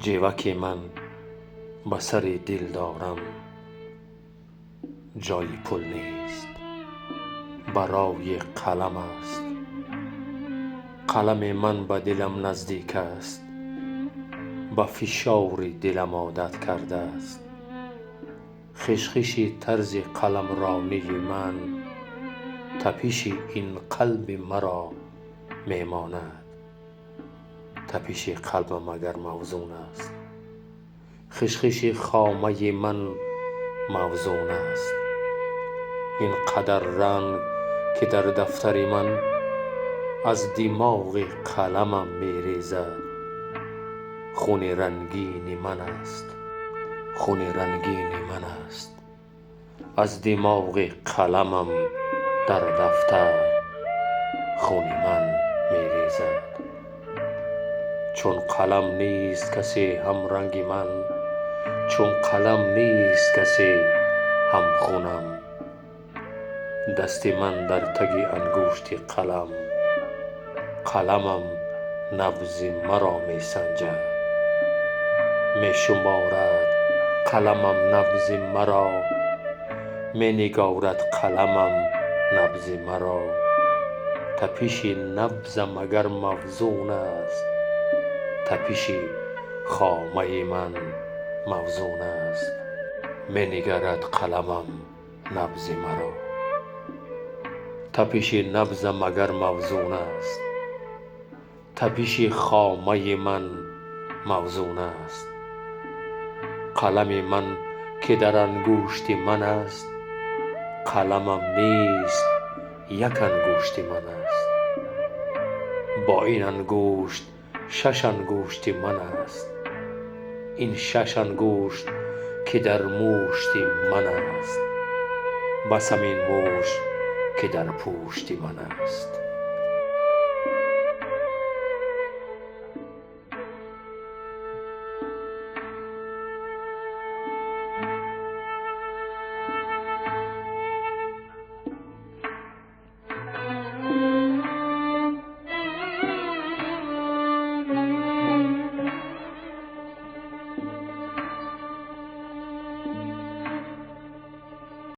Ҷеваки ман ба сари дил дорам, ҷои пул нест, барои қалам аст. Қалами ман ба дилам наздик аст, ба фишори дилам одат кардааст. Хишхиши тарзи қаламронии ман тапиши ин қалби маро мемонад. Тапиши қалбам агар мавзун аст, хишхиши хомаи ман мавзун аст. Ин қадар ранг, ки дар дафтари ман аз димоғи қаламам мерезад, хуни рангини ман аст, хуни рангини ман аст. Аз димоғи қаламам дар дафтар хуни ман мерезад. Чун қалам нест касе ҳамранги ман, чун қалам нест касе ҳамхунам. Дасти ман дар таги ангушти қалам, қаламам набзи маро месанҷад. Мешуморад қаламам набзи маро, менигорад қаламам набзи маро. Тапиши набзам агар мавзун аст, тапиши хомаи ман мавзун аст. Менигарад қаламам набзи маро. Тапиши набзам агар мавзун аст, тапиши хомаи ман мавзун аст. Қалами ман, ки дар ангушти ман аст, қаламам нест, як ангушти ман аст. Бо ин ангушт шаш ангушти ман аст. Ин шаш ангушт, ки дар мушти ман аст, бас ҳамин мушт, ки дар пушти ман аст.